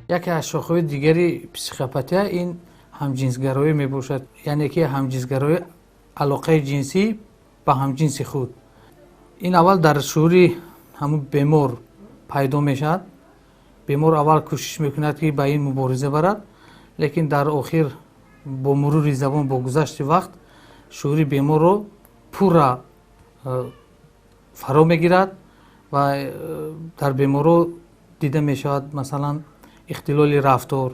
Яке аз шохаҳои дигари психопатия ин ҳамҷинсгароӣ мебошад, яъне ки ҳамҷинсгароӣ, алоқаи ҷинсӣ ба ҳамҷинси худ. Ин аввал дар шуури ҳамун бемор пайдо мешавад. Бемор аввал кӯшиш мекунад, ки ба ин мубориза барад, лекин дар охир бо мурури замон, бо гузашти вақт шуури беморро пурра фаро мегирад ва дар беморҳо дида мешавад, масалан, ихтилоли рафтор.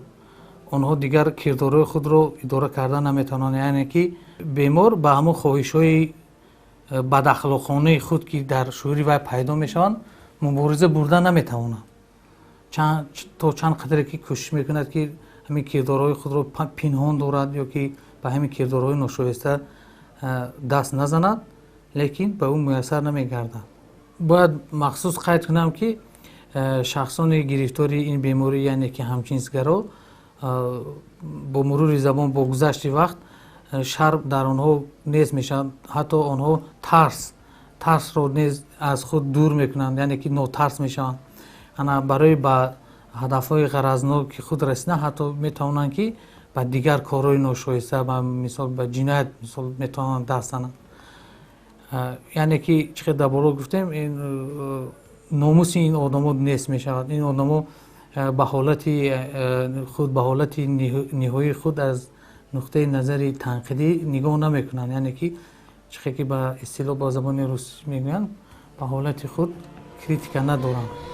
Онҳо дигар кирдорҳои худро идора карда наметавонанд, яъне ки бемор ба ҳамон хоҳишҳои бадахлоқонаи худ, ки дар шуури вай пайдо мешаванд, мубориза бурда наметавонад. То чанд қадре ки кӯшиш мекунад, ки ҳамин кирдорҳои худро пинҳон дорад ё ки ба ҳамин кирдорҳои ношоиста даст назанад, лекин ба ӯ муяссар намегардад. Бояд махсус қайд кунам, ки шахсони гирифтори ин беморӣ, яъне ки ҳамҷинсгаро, бо мурури замон, бо гузашти вақт шарм дар онҳо нест мешавад. Ҳатто онҳо тарсро низ аз худ дур мекунанд, яъне ки нотарс мешаванд. Ана барои ба ҳадафҳои ғаразноки худ расидан ҳатто метавонанд, ки ба дигар корҳои ношоиста, ба мисол, ба ҷиноят, мисол, метавонанд даст зананд. Яъне ки чӣ хел дар боло гуфтем, ин номуси ин одамо нест мешавад. Ин одамо ба ҳолати худ, ба ҳолати ниҳоии худ аз нуқтаи назари танқидӣ нигоҳ намекунанд, яъне ки чӣ хел ки ба истилоҳ ба забони русӣ мегӯянд, ба ҳолати худ критика надоранд.